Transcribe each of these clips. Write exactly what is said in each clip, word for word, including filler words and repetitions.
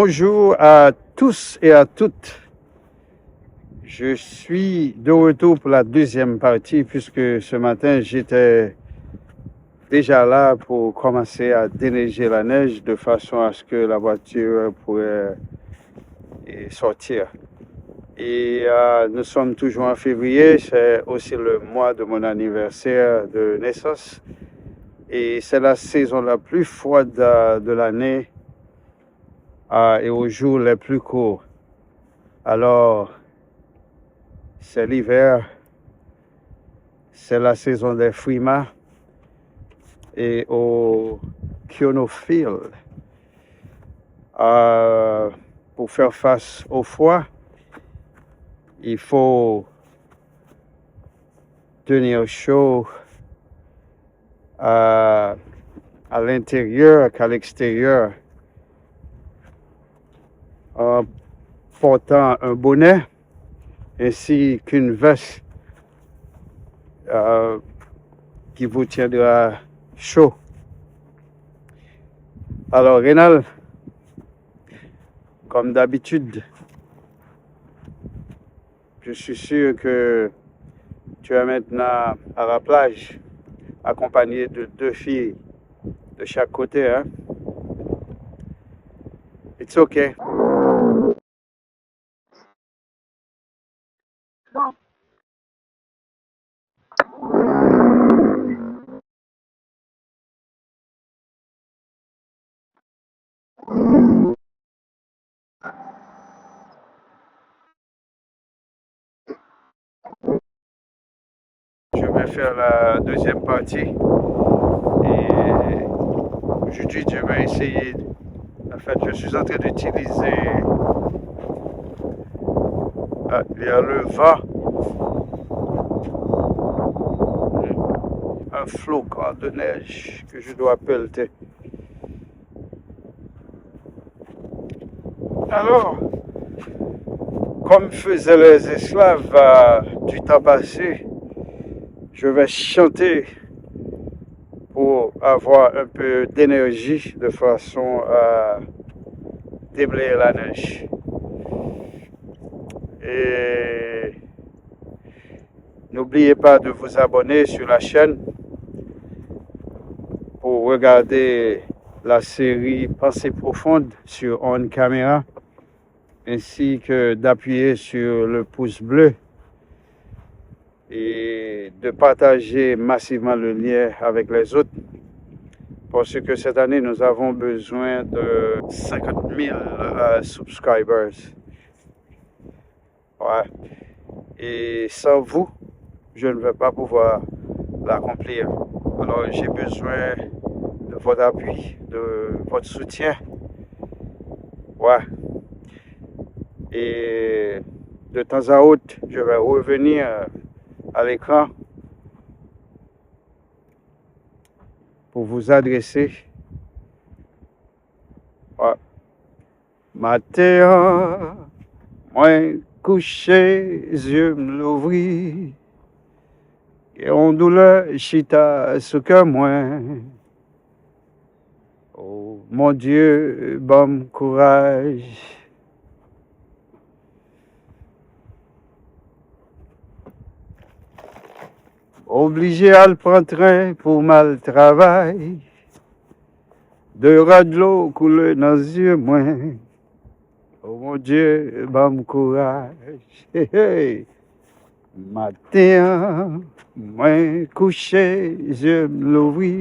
Bonjour à tous et à toutes. Je suis de retour pour la deuxième partie puisque ce matin j'étais déjà là pour commencer à déneiger la neige de façon à ce que la voiture pourrait, euh, sortir. Et, euh, nous sommes toujours en février, c'est aussi le mois de mon anniversaire de naissance. Et c'est la saison la plus froide, euh, de l'année, euh, et aux jours les plus courts. Alors, c'est l'hiver, c'est la saison des frimas et aux kionophiles. Euh, pour faire face au froid, il faut tenir chaud à, à l'intérieur qu'à l'extérieur, en portant un bonnet ainsi qu'une veste, euh, qui vous tiendra chaud. Alors, Rénal, comme d'habitude, je suis sûr que tu es maintenant à la plage, accompagné de deux filles de chaque côté, hein? It's okay. Je vais faire la deuxième partie. Et aujourd'hui, je vais essayer. En fait, je suis en train d'utiliser. Ah, il y a le vent. Un flocon de neige que je dois pelleter. Alors, comme faisaient les esclaves, euh, du temps passé, je vais chanter pour avoir un peu d'énergie de façon à déblayer la neige. Et n'oubliez pas de vous abonner sur la chaîne pour regarder la série Pensées profondes sur On Camera, ainsi que d'appuyer sur le pouce bleu et de partager massivement le lien avec les autres. Parce que cette année, nous avons besoin de cinquante mille, euh, subscribers. Ouais. Et sans vous, je ne vais pas pouvoir l'accomplir. Alors, j'ai besoin de votre appui, de votre soutien. Ouais. Et de temps à autre, je vais revenir à l'écran pour vous adresser. Ouais. Maten an, mwen kouche, zye m louvri. Gen yon doulè chita sou kè mwen. O Bondye, ban m kouraj. Oblije al pran tren pou m al travay. De rad dlo koule nan zye mwen. O Bondye, ban m kouraj. Hey, hey. Maten an, mwen kouche, zye m louvri.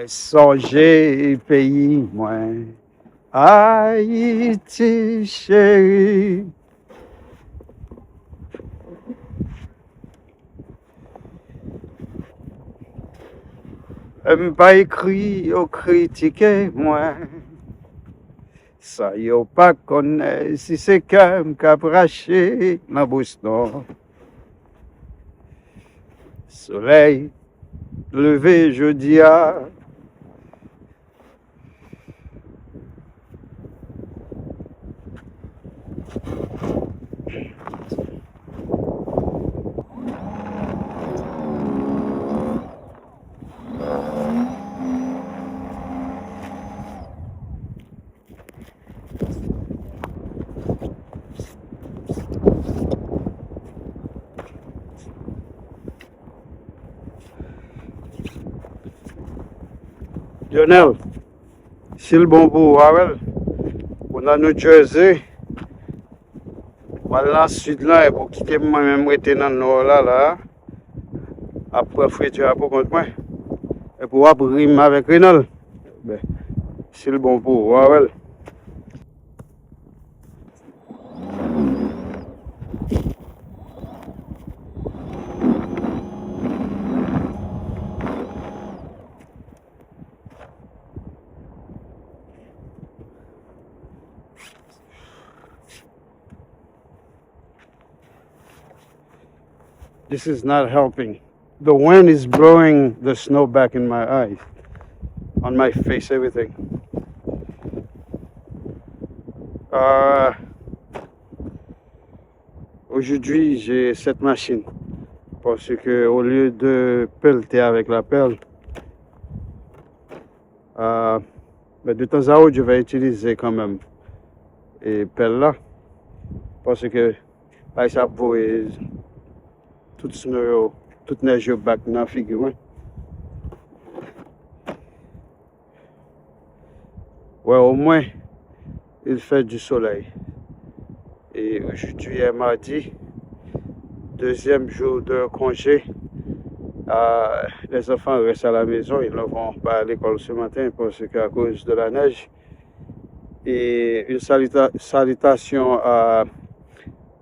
Sonje peyi mwen, Ayiti cheri. M pa ekri, yo kritike mwen. Sa yo pa konnen si se kè m k ap rache nan bous non. Solèy leve jodi a. Lionel, si l bon pou ou, a wè l. Ou nan New Jersey, w al nan sid lan, epi w kite m mwen menm rete nan nò la, la. Ap pran fredi a pou kont mwen. Epi w ap ri m avèk Renal. Ben, si l bon pou ou, w a wè l. This is not helping. The wind is blowing the snow back in my eyes, on my face, everything. Uh, aujourd'hui, j'ai cette machine. Parce que au lieu de pelleter avec la pelle, euh, mais de temps à autre, je vais utiliser quand même et pelle là. Parce que bagay sa ap voye tout snow yo, tout nèj yo back nan figi mwen. Ouais, au moins, il fait du soleil. Et aujourd'hui est mardi, deuxième jour de congé. Euh, les enfants restent à la maison, ils ne vont pas à l'école ce matin parce qu'à cause de la neige. Et une salita- salutation à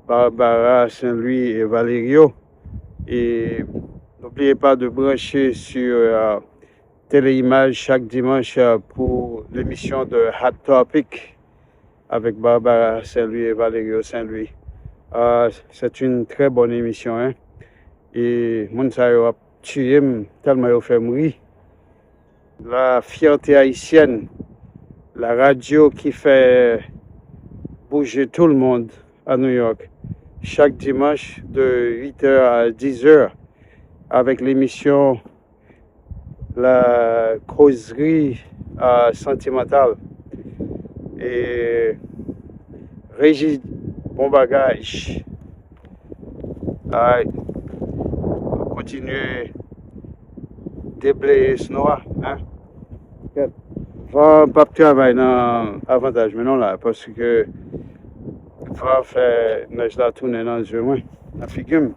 Barbara, Saint-Louis et Valerio. Et n'oubliez pas de brancher sur euh, Télé Image chaque dimanche euh, pour l'émission de Hot Topic avec Barbara Saint-Louis et Valerio Saint-Louis. Euh, c'est une très bonne émission, hein. E moun sa yo ap tiye m tèlman yo fè m ri. La fierté haïtienne, la radio qui fait bouger tout le monde à New York, chaque dimanche de huit heures à dix heures, avec l'émission La Causerie euh, Sentimentale. Et Régie, bon bagage. Ay, kontinye debleye snow a, hein. Van p ap travay nan avantaj mwen non la, paske van fè nèj la tounen nan zye mwen, nan figi m.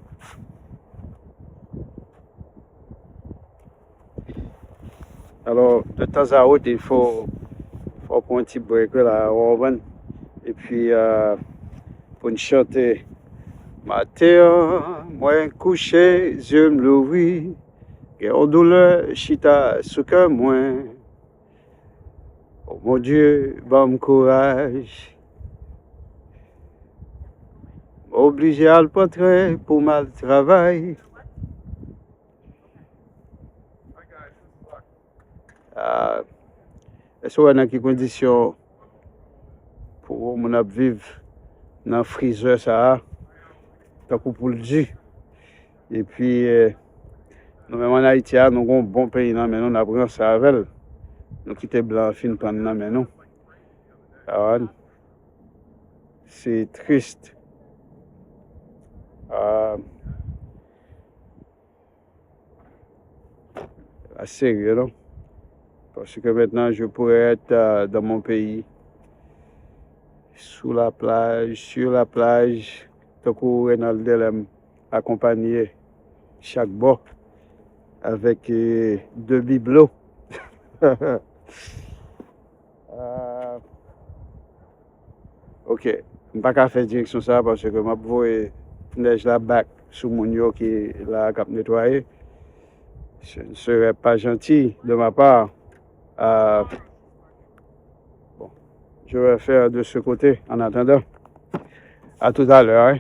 Alò, de tanzawot, il faut, fò pran yon ti break la, ou konprann? Epi, euh, pou n chante. Maten an, mwen kouche, zye m louvri, gen yon doulè chita sou kè mwen. O Bondye, ban m kouraj. M oblije al pran tren pou m al travay. Ah, èske w wè nan ki kondisyon pou moun ap viv nan frizè sa a, tankou poul di? Epi, eh, nou menm ann Ayiti a, nou gon bon peyi nan men nou, n ap ranse avè l. Nou kite blan an fin pran l nan men nou. Avan, se tris. Ah, pa serye non. Parce que maintenant, je pourrais être euh, dans mon pays, sous la plage, sur la plage, tankou Renald Delem akonpanye chak bò avèk euh, de biblo. Euh, Ok, m pa ka fè direksyon sa a paske m ap voye nèj la back sou moun yo ki la k ap netwaye. Ce ne serait pas gentil de ma part. Euh, bon, je vais faire de ce côté en attendant. À tout à l'heure, hein.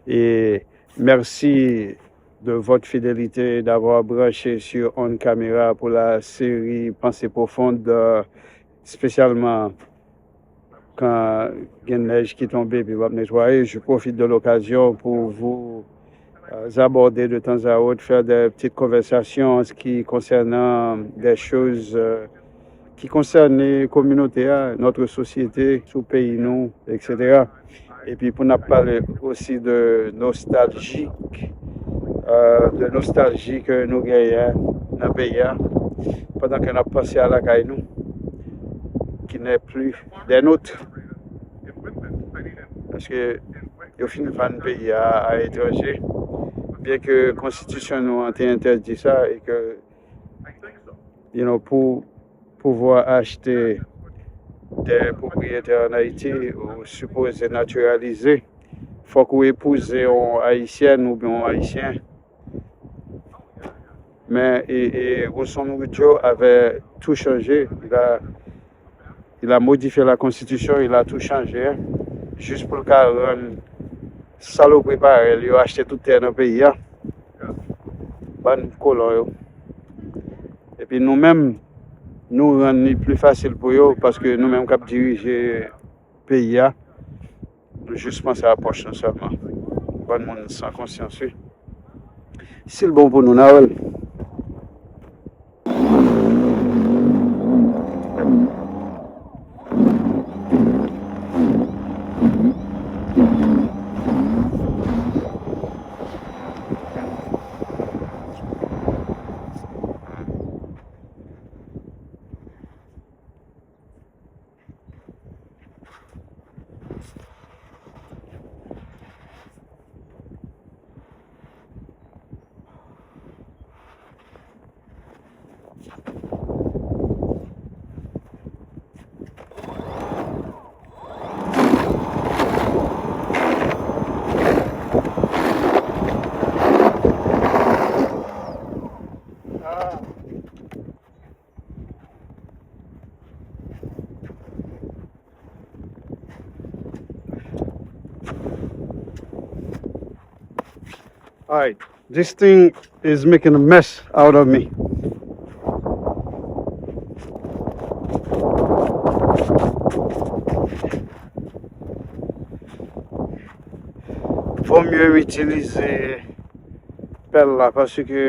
Et merci de votre fidélité, d'avoir branché sur On Camera pour la série Pensées Profondes, euh, spécialement quand il y a neige qui tombe et puis va nettoyer. Je profite de l'occasion pour vous, euh, aborder de temps à autre, faire des petites conversations qui concernant des choses, euh, ki konsène kominote a, notre société, sou peyi nou, et cetera. Epi pou n ap pale osi de nostalji, euh, de nostalji ke nou genyen nan peyi a, pandan ke n ap panse a lakay nou, qui n'est plus des nôtres. Paske yo fin vann peyi a a etranje, byen ke konstitisyon nou an te entèdi sa e ke, you know, pou pouvwa achte tè pwopriyetè ann Ayiti, ou sipoze natiralize. Fòk ou epouze yon ayisyèn oubyen yon ayisyen. Men, e, e, Winston Ridjo avè tou chanje. Il a, il a modifié la constitution, il a tout changé, hein. Jis pou l ka rann salopri parèy li yo achte tout tè nan peyi a. Bann kolon yo. Epi nou menm, nou rann li pli fasil pou yo, paske nou menm k ap dirije peyi a, nou jis panse a pòch nou sèlman. Bann moun san konsyans, wi. Si l bon pou nou, n a wè l. Alright, this thing is making a mess out of me. Vaut mieux m itilize pèl la paske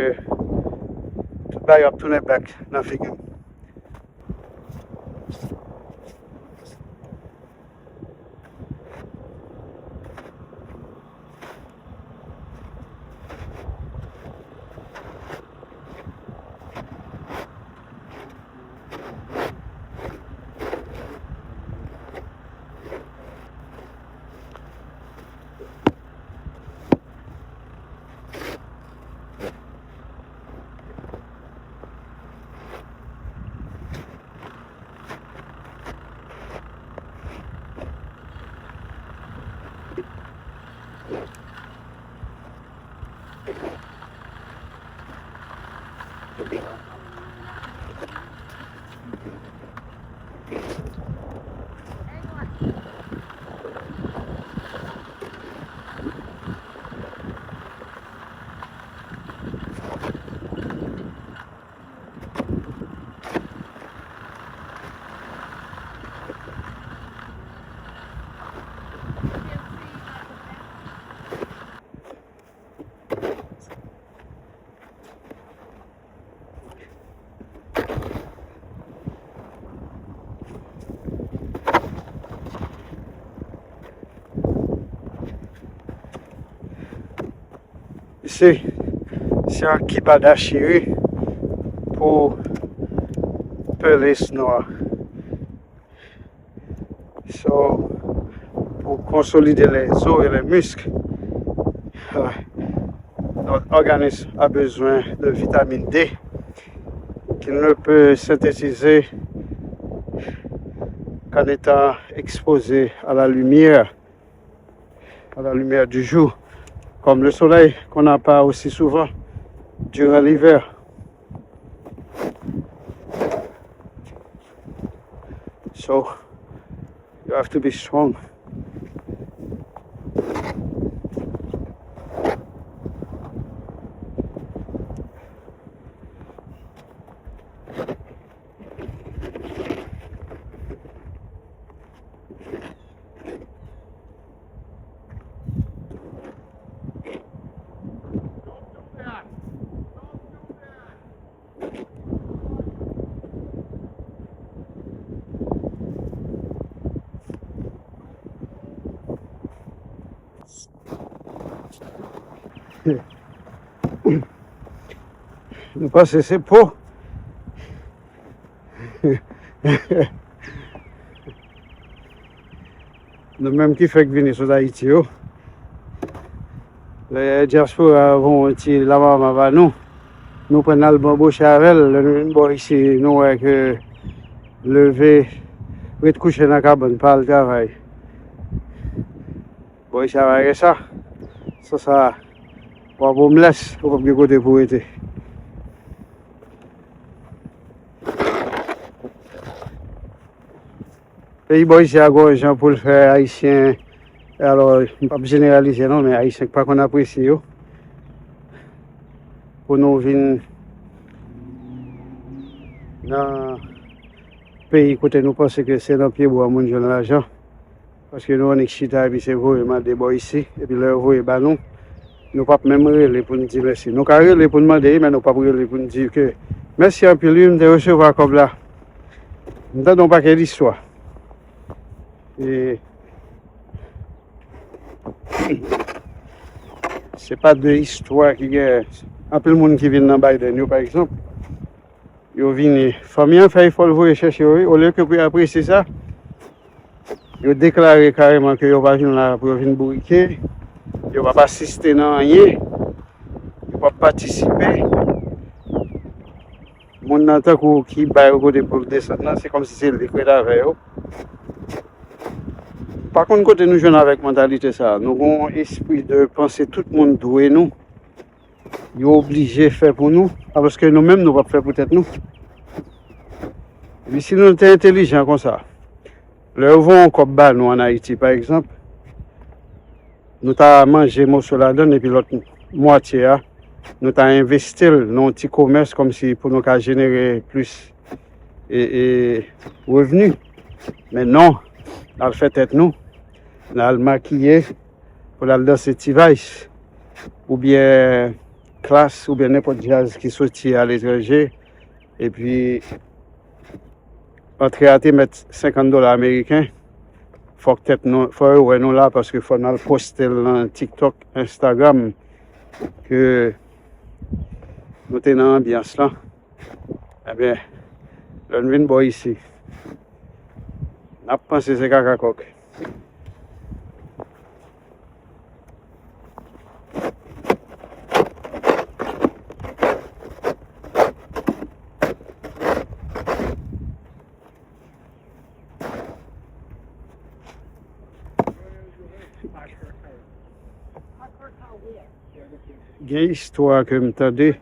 tout bagay ap tounen back nan figi m. Se, se an kibada cheri pou pelis nou an. So, pour consolider les os et les muscles, euh, notre organisme a besoin de vitamine D qu'il ne peut synthétiser qu'en étant exposé à la lumière, à la lumière du jour, comme le soleil qu'on n'a pas aussi souvent durant l'hiver. So, you have to be strong. Nou panse se po. Nou menm ki fèk vini sot Ayiti yo. Lè dyaspora voye yon ti lamama ba nou, nou pran n al banboche avè l. Lè nou vin bò isi, nou wè ke leve, ret kouche nan kabann, pa al travay. Bò isi a pa gen sa. San sa, w ap homeless, ou p ap gen kote pou w rete. Peyi bò isi a gen yon jan pou l fè Ayisyen, alò, m p ap jeneralize non, men Ayisyen k pa konn apresye yo. Pou nou vin nan peyi kote nou panse ke se nan pyebwa moun jwenn lajan. Paske nou annik chita epi se voye mande bò isi, epi lè yo voye ba nou, nou p ap menm rele pou n di mèsi. Nou ka rele pou n mande, men nou p ap rele pou n di ke mèsi anpil, wi, m te resevwa kòb la. M tande yon pakèt istwa. E se pa de istwa ki gen anpil moun ki vin nan Biden yo, pa egzanp. Yo vini, fanmi an fè efò l voye chèche yo, wi, olye ke pou yo apresye sa, yo deklare kareman ke yo pa vin la pou yo vin bourike, yo p ap asiste nan anyen, yo p ap patisipe. Moun nan tankou ki ba yo kote pou l desann nan, se kòmsi se li k ret avè yo. Pa konn kote nou jwenn avèk mantalite sa a. Nou gen yon espri de panse tout moun dwe nou. Yo oblije fè pou nou, alòske nou menm nou p ap fè pou tèt nou. Epi si nou te entelijan konsa, lè yo voye yon kòb ba nou ann Ayiti, pa egzanp, nou ta manje moso ladan l, epi lòt mwatye a, nou ta envesti l nan yon ti komès kòmsi pou nou ka jenere plis e, e, revni. Men non, n al fè tèt nou, n al makiye, pou n al danse T-Vice, oubyen Klass, oubyen nenpòt djaz ki soti aletranje, epi antre a te mèt senkant dola ameriken, fòk tèt nou, fò yo wè nou la, paske fò n al poste l nan TikTok, Instagram, ke nou te nan anbyans lan. Ebyen, lè n vin bò isi, n ap panse se kaka kòk. Gen istwa ke m tande,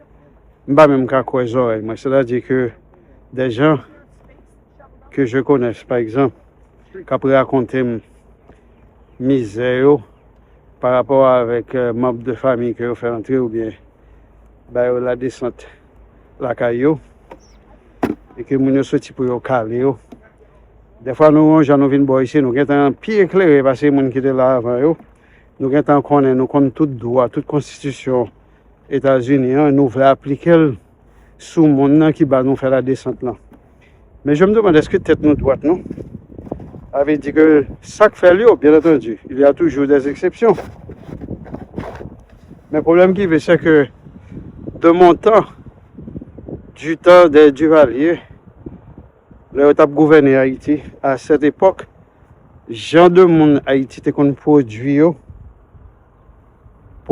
m pa menm ka kwè zòrèy mwen. Sètadi ke des gens que je connaisse, pa egzanp, k ap rakonte m mizè yo pa rapò avèk, eh, manm de fanmi ke yo fè antre oubyen ba yo ladesant lakay yo, e ke moun yo soti pou yo kale yo. Dèfwa nou, yon jan nou vin bò isi, nou gentan pi eklere pase moun ki te la avan yo. Nou gentan konnen, nou konn tout dwa, tout konstitisyon Etazini an, nou vle aplike l sou moun nan ki ba nou fè ladesant lan. Men je me demande, èske tèt nou dwat non? Sa vle di ke sa k fè l yo, bien entendu, il y a toujours des exceptions. Men pwoblèm ki vle, se ke de mon temps, du temps des Duvalier, lè yo t ap gouvène Ayiti, à cette époque, jan de moun Ayiti te konn pwodui yo,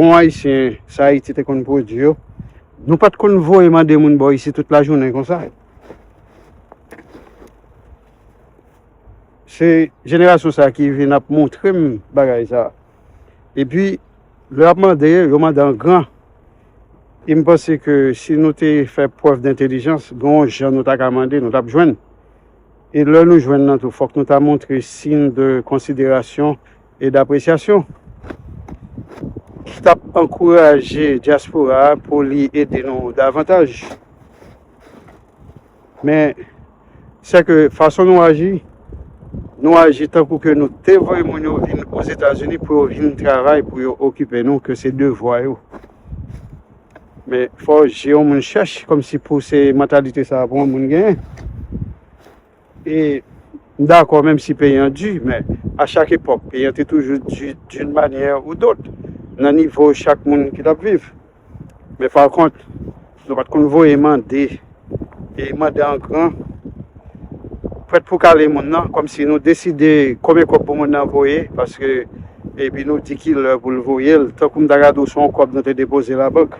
bon Ayisyen, sa Ayiti te konn pwodui yo, nou pa t konn voye mande moun bò isi tout lajounen konsa. Se jenerasyon sa ki vin ap montre m bagay sa. Epi, lè y ap mande, yo mande an gran. E m panse ke si nou te fè prèv dentelijans, gen yon jan nou ta ka mande, nou t ap jwenn. E lè nou jwenn nan tou, fòk nou ta montre siy de konsiderasyon e dapresyasyon ki t ap ankouraje dyaspora a pou li ede nou davantaj. Men, sèke fason nou aji, nou aji tankou ke nou te voye moun yo vin Ozetazini pou yo vin travay, pou yo okipe nou, ke se devwa yo. Men, fò je yon moun chèch, kòmsi pou se mantalite sa a pou yon moun genyen. E m dakò, menm si peyi an di, men a chak epòk, peyi an te toujou di d'une manière ou d'autre, nan nivo chak moun ki t ap viv. Men pa kont, nou pa t konn voye mande, e mande an gran, prèt pou kale moun nan, kòmsi nou deside konbyen kòb pou moun nan voye, paske, epi nou di ki lè pou l voye l, tankou m ta gade w se yon kòb nou te depoze labank.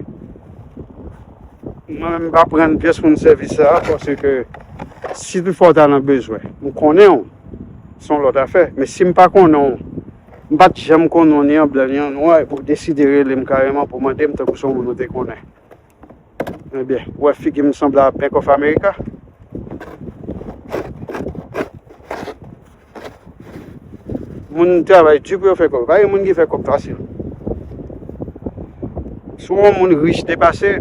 Mwen menm, m pa pran pyès moun sèvis sa a, paske si toutfwa w ta nan bezwen, m konnen w, se yon lòt afè. Men si m pa konnen w, m pa t janm konnen w ni an blan ni an nwa, epi w deside rele m kareman pou mande m tankou se yon moun ou te konnen. Ebyen, ou wè figi m sanble a Bank of America. Moun travay di pou yo fè kòb. Pa gen moun ki fè kòb fasil. Si w yon moun rich depase,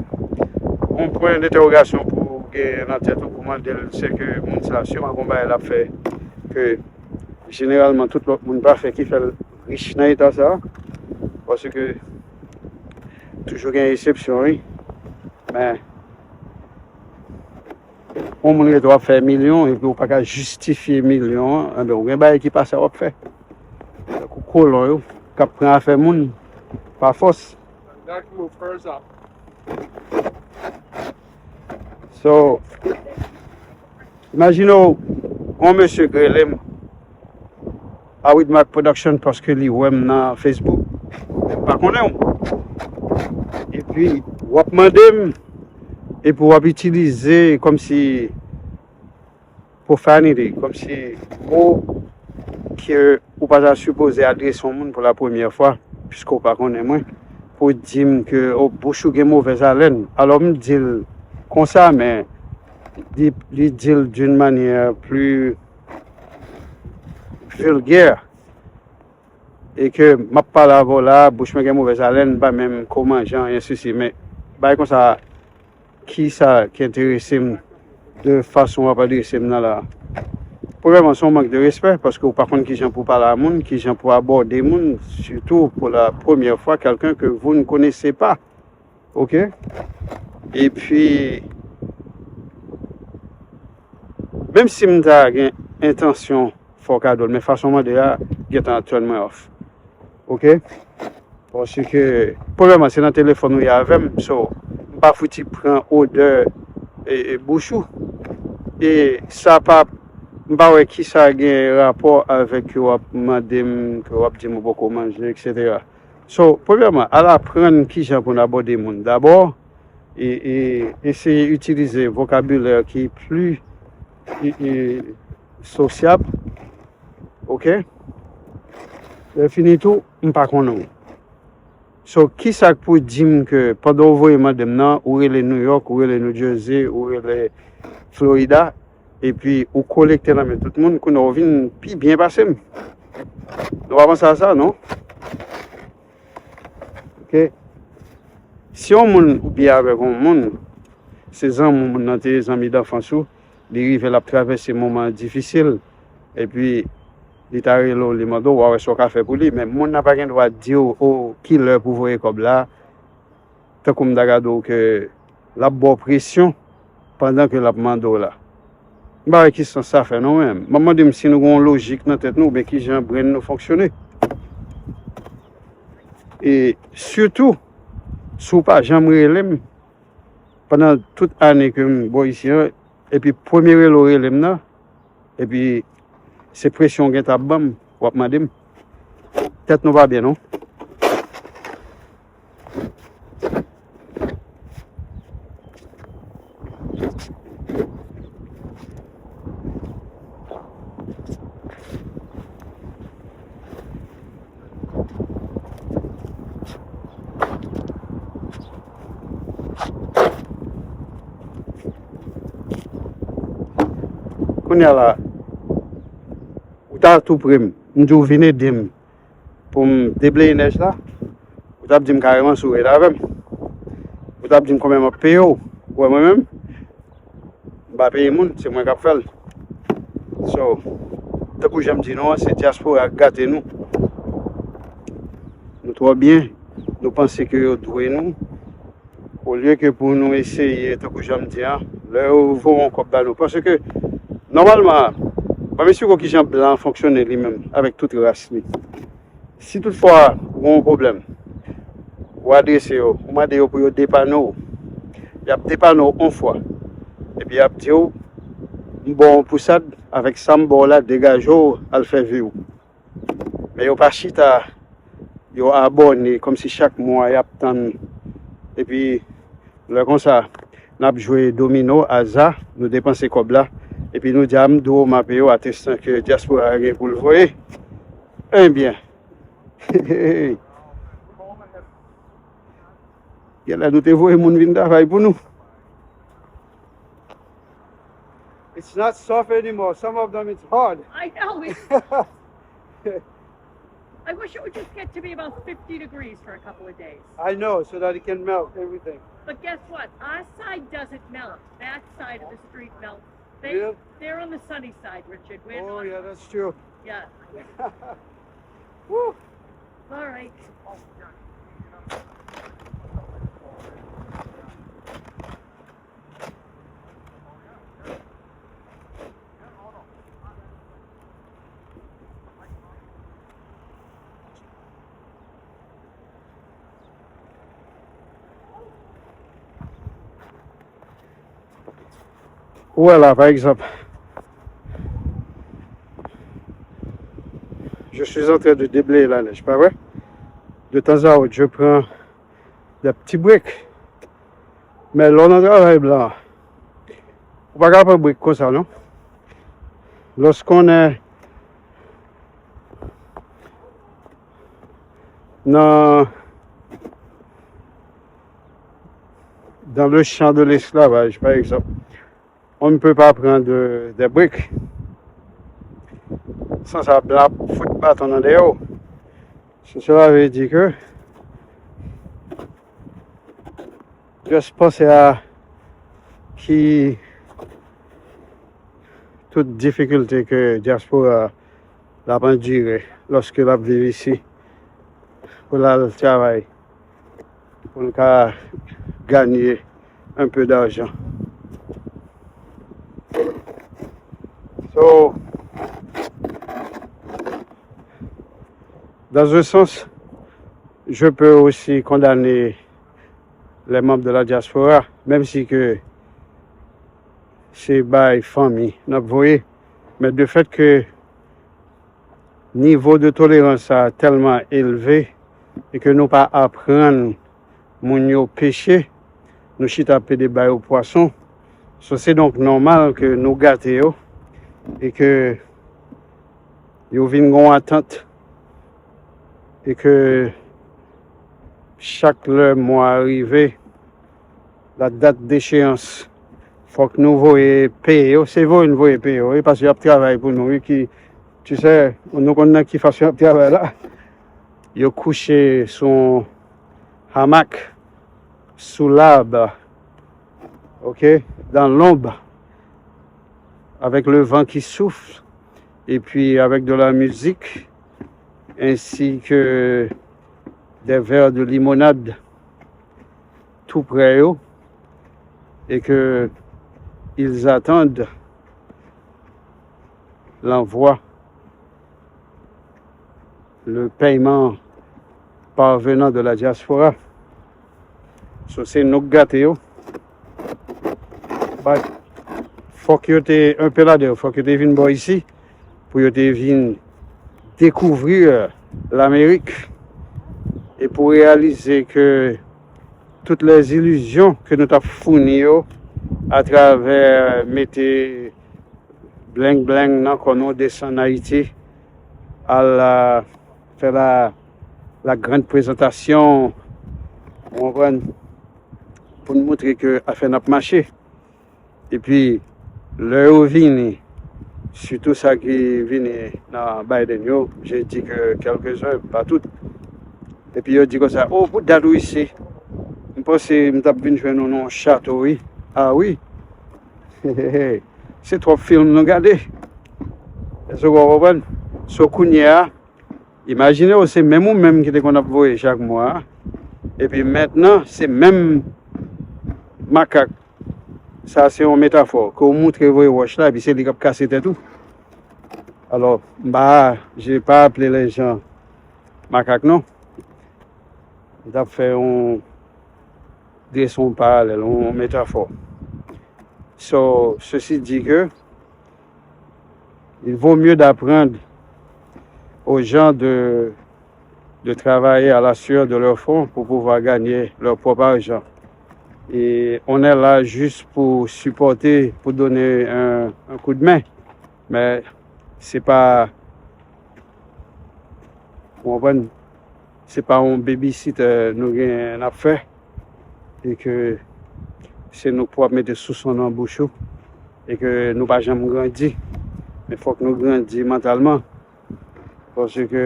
yon pwen dentèwogasyon pou w gen nan tèt ou pou mande l, se ke moun sa, siman gon bagay l ap fè ke jeneralman tout lòt moun pa fè ki fè l rich nan eta sa a. Paske toujou gen eksepsyon, wi. Men, yon moun rete w ap fè milyon epi w pa ka jistifye milyon an, enben, ou gen bagay ki pa sa w ap fè. Tankou kolon yo, k ap pran afè moun pa fòs. So, imajine w, yon mesye k rele m, Awid Mark Production, paske li wè m nan Facebook. Men m pa konnen w. Epi, w ap mande m, epi w ap itilize kòmsi profanity, kòmsi mo ke ou pa ta sipoze adrese yon moun pou la premyè fwa, piske w pa konnen mwen, pou di m ke, o, bouch ou gen movèz alèn. Alò, m di l konsa, men li, li di l d'une manière plus vulgaire. E ke m ap pale avè w la, bouch mwen gen movèz alèn, m pa menm ko manje, anyen sesi. Men, bagay konsa, ki sa ki enterese m de fason w ap adrese m nan la a? Premyèman, se yon mank de respè, paske w pa konn kijan pou w pale a moun, kijan pou w abòde moun, sitou pou la premyè fwa, quelqu'un que vous ne connaissez pas. Oke? Epi, menm si m ta gen entansyon fè w kado l, men fason w mande a gentan turn mwen off. Oke? Paske, premyèman, se nan telefòn ou ye avè m, so, m pa fouti pran odè, e, e, bouch ou. E sa pa, m pa wè ki sa gen rapò avèk ke w ap mande m, ke w ap di m ou poko manje, etsetera. So, premyèman, al aprann kijan pou n abòde moun dabò, e, e eseye itilize vokabilè ki pli, e, e, sosyab. Oke? Lè fini tou, m pa konnen w. So, kisa k pou di m ke pandan w voye mande m nan, ou rele New York, ou rele New Jersey, ou rele Florida, epi ou kolekte nan men tout moun, kounye a w vin pi byen pase m? Nou pa panse a sa, non? Oke? Si yon moun ou byen avèk yon moun, se zanmi w moun nan te ye, zanmi danfans ou, li rive l ap travèse moman difisil, epi li ta rele w, li mande w, w a wè sa w ka fè pou li, men moun nan pa gen dwa di w, o, ki lè pou voye kòb la, tankou m ta gade w ke l ap ba w presyon pandan ke l ap mande w la. M pa wè ki sans sa fè non, men m ap mande m si nou gen yon lojik nan tèt nou, oubyen kijan brain nou fonksyone. E sitou, si w pa janm rele m, pandan tout ane ke m bò isi an, epi premye rele w rele m nan, epi se presyon w gentan ap ban m, w ap mande m. Tèt nou pa byen, non. Kounye a la, a tou pre m. M di w vin ede m pou m debleye nèj la. Ou t ap di m kareman si w rete avè m. Ou t ap di m konbyen m ap peye w. Ou wè mwen menm, m pa peye moun, se mwen k ap fè l. So, tankou jan m di nou an, se dyaspora k gate nou. Nou twò byen, nou panse ke yo dwe nou. Olye ke pou nou eseye, tankou jan m di an, lè yo voye yon kòb ba nou. Paske, nòmalman, ban m esplike w kijan blan an fonksyone li menm, avèk tout ras li. Si toutfwa ou gen yon pwoblèm, ou adrese yo, ou mande yo pou yo depanne w, y ap depanne w yon fwa. Epi y ap di w, "M ba w yon pousad, avèk sa m ba w la, degaje w, al fè vi w." Men yo pa chita, yo abòne, kòmsi chak mwa y ap tann. Epi, lè konsa, n ap jwe domino, aza, nou depanse kòb la. Epi nou di, "A, m dwe w, m a peye w," atestan ke dyaspora a gen pou l voye. Ebyen, genlè nou te voye moun vin travay pou nou. It's not soft anymore. Some of them, it's hard. I know. It, I wish it would just get to be about fifty degrees for a couple of days. I know, so that it can melt everything. But guess what? Our side doesn't melt. That side of the street melts. They, really? They're on the sunny side, Richard. We're not. Oh, yeah, that's true. Yeah. Woo! All right. Ou wè la, pa egzanp, je suis en train de déblayer la neige, pa vre? De temps à autre, je prends des petits breaks. Men lè w nan travay blan, ou pa ka pran break konsa, non. Lorsqu'on est dans, dans le champ de l'esclavage, par exemple, on ne peut pas prendre des breaks. San sa, blan ap fout baton nan dèyè w. Cela veut dire que, just panse a ki tout difikilte ke dyaspora l ap andire lòske l ap viv isi pou l al travay, pou l ka ganye un peu d'argent. So, dans un sens, je peux aussi condamner les membres de la diaspora, menm si ke se bay fanmi n ap voye, men de fèt ke nivo de tolerans sa tèlman elve e ke nou pa aprann moun yo peche, nou chita ap pede ba yo pwason. So, se donk nòmal ke nou gate yo e ke yo vin gon atant e ke chak lè mwa a rive, la date d'échéance, fòk nou voye peye yo. Se voye n voye peye yo, wi, paske y ap travay pou nou, wi, ki, tu sais, nou konn nan ki fason y ap travay la. Yo kouche sou yon hamak, sou lab, ok, dans l'ombre, avec le vent qui souffle, et puis avec de la musique, ainsi que des verres de limonade tout près yo, et que ils attendent l'envoi, le paiement parvenant de la diaspora. So, se nou k gate yo. But fòk yo te, un peu la de, fòk yo te vin bò isi pou yo te vin découvrir l'Amérique e pou reyalize ke toutes les illusions ke nou t ap founi yo atravè mete bling bling nan kò nou, desann Ayiti, al, euh, fè la, la grande présentation, ou konprann, pou n montre ke afè n ap mache. Epi, lè yo vini, Sitou sa ki vini nan Biden yo, je di ke kèlkezwen, pa tout. Epi yo di konsa, "Oh, pou dat ou isi, m panse m t ap vin jwenn ou nan yon chato, wi." Ah wi. Se twòp fim nou gade. Èske w konprann? So, kounye a, imajine w, se menm ou menm ki te konn ap voye chak mwa. Epi mentnan, se menm makak. Sa se yon metafò ke w moutre voye wòch la, epi se li k ap kase tèt ou. Alò, m pa, je pa aple lè jan makak non. M t ap fè yon, drese yon paralèl, yon metafò. So, ceci dit que il vaut mieux d'apprendre aux gens de, de travailler à la sueur de leur front pour pouvoir gagner leur propre argent. Et on est là juste pour supporter, pour donner un, un coup de main. Men se pa, w konprann, se pa yon babysitter nou gen n ap fè, e ke se nou k pou ap mete sou son nan bouch ou, e ke nou pa janm grandi. Men fòk nou grandi mantalman, paske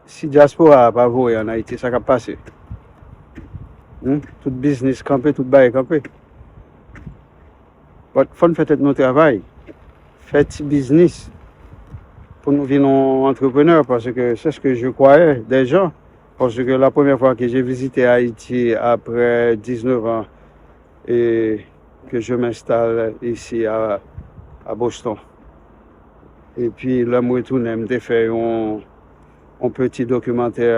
si dyaspora a pa voye ann Ayiti, sa k ap pase? Hmm? Tout biznis kanpe, tout bagay kanpe. But fò n fè tèt nou travay, fè ti biznis pou nou vin yon antreprenè, paske c'est ce que je croyais des gens, parce que la première fois que j'ai visité Haïti après dix-neuf ans et que je m'installe ici à, à Boston. Epi lè m retounen, m te fè yon, yon peti dokimantè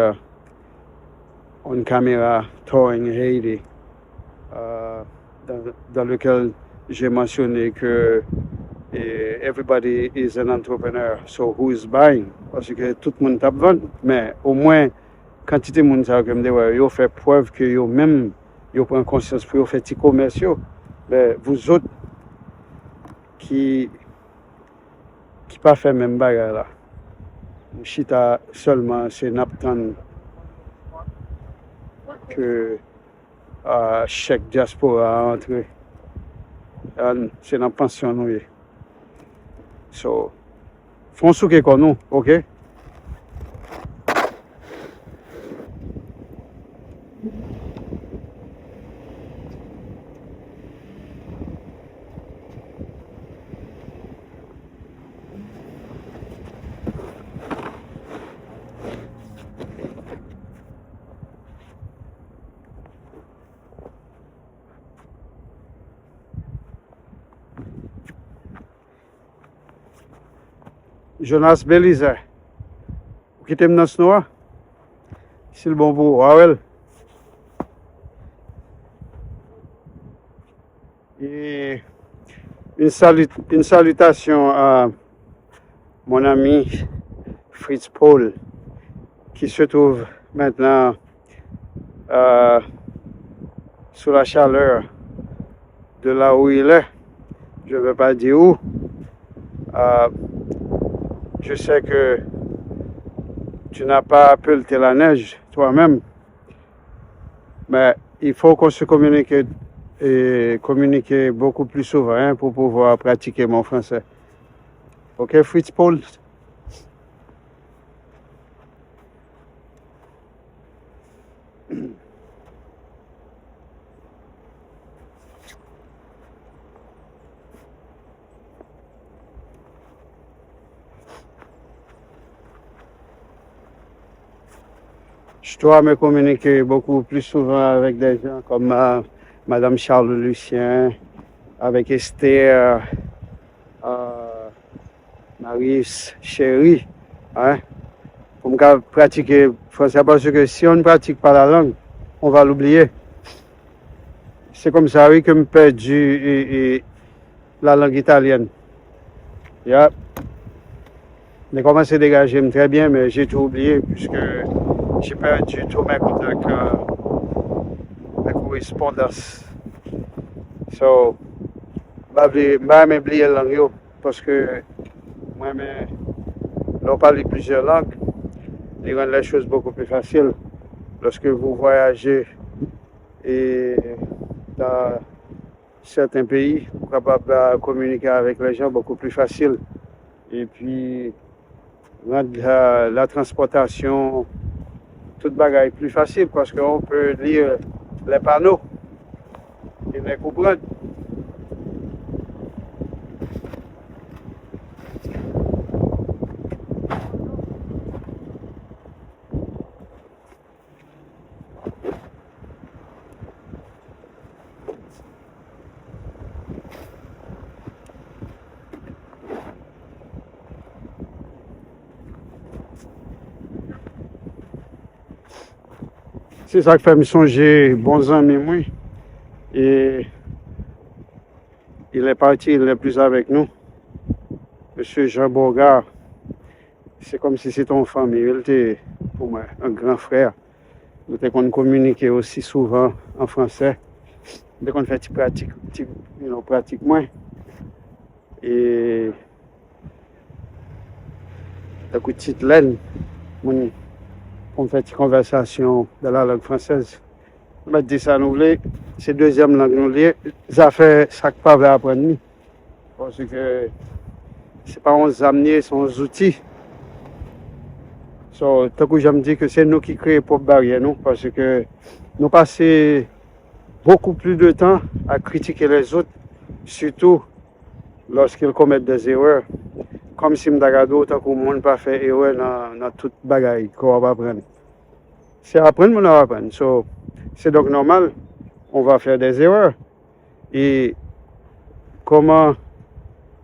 on camera touring Haiti, euh, dans, dans lequel j'ai mentionné que eh, everybody is an entrepreneur, so who is buying? Paske tout moun t ap vann, men omwen kantite moun sa yo ke m te wè yo fè prèv ke yo menm yo pran konsyans pou yo fè ti komès yo. Men vous autres ki ki pa fè menm bagay la. M chita sèlman, se n ap tann ke, ah, chèk dyaspora a antre. An, se nan pansyon nou ye. So, fè yon souke kò nou, oke? Jonas Belizaire. Ou kite m nan snow a? Si l bon pou ou, w a wè l. Et une salut, une salutation à mon ami Fritz Paul, qui se trouve maintenant euh, sous la chaleur de là où il est. Je ne vais pas dire où. Euh, je sais que tu n'as pas pelleté la neige toi-même, mais il faut qu'on se communique et communiquer beaucoup plus souvent, hein, pour pouvoir pratiquer mon français. Ok, Fritz Paul? Je dois me communiquer beaucoup plus souvent avec des gens comme euh, Madame Charles Lucien, avec Esther, euh, Marie Chérie, hein, pou m ka pratike franse a, paske si on ne pratique pas la langue, on va l'oublier. Se konsa, wi, ke m pèdi e, e, la langue italienne. Ya. Mwen kòmanse degaje m trè byen, men j'ai tout oublié, puisque j'ai perdu tous mes contacts, euh, mes correspondances. So, m pa vle, m pa renmen bliye lang yo. Paske mwen, men, lè w pale plizyè lang, li rann les choses beaucoup plus faciles lorsque vous voyagez et dans Sèten peyi, ou kapab, euh, kominike avèk lèjan bokou pli fasil. Epi, rann, euh, la transpòtasyon, tout bagay pli fasil, paske on pe li lè pano e lè konprann. Se sa k fè m sonje bon zanmi m, wi. E il est parti, il n'est plus avec nous. Mesye Jean Borgard, se kòmsi se te yon fanmi, wi, l te pou mwen, yon gran frè. Nou te konn kominike osi souvan an fransè. M te konn fè ti pratik, ti, you know, pratik mwen. E tankou Titlen, moun, pou m fè ti konvèsasyon dans la langue française. Nou mèt di sa nou vle, se dezyèm lang nou li ye, zafè sa k pa vle aprann li. Paske se pa yon zam li ye, se yon zouti. So, tankou jan m di ke se nou ki kreye pwòp baryè nou, paske nou pase beaucoup plus de temps à critiquer les autres, surtout lorsqu'ils commettent des erreurs. Kòmsi m ta ka di w tankou moun pa fè erè nan, nan tout bagay ke w ap aprann. Se aprann moun ap aprann. So, c'est donc normal, on va faire des erreurs. Et comment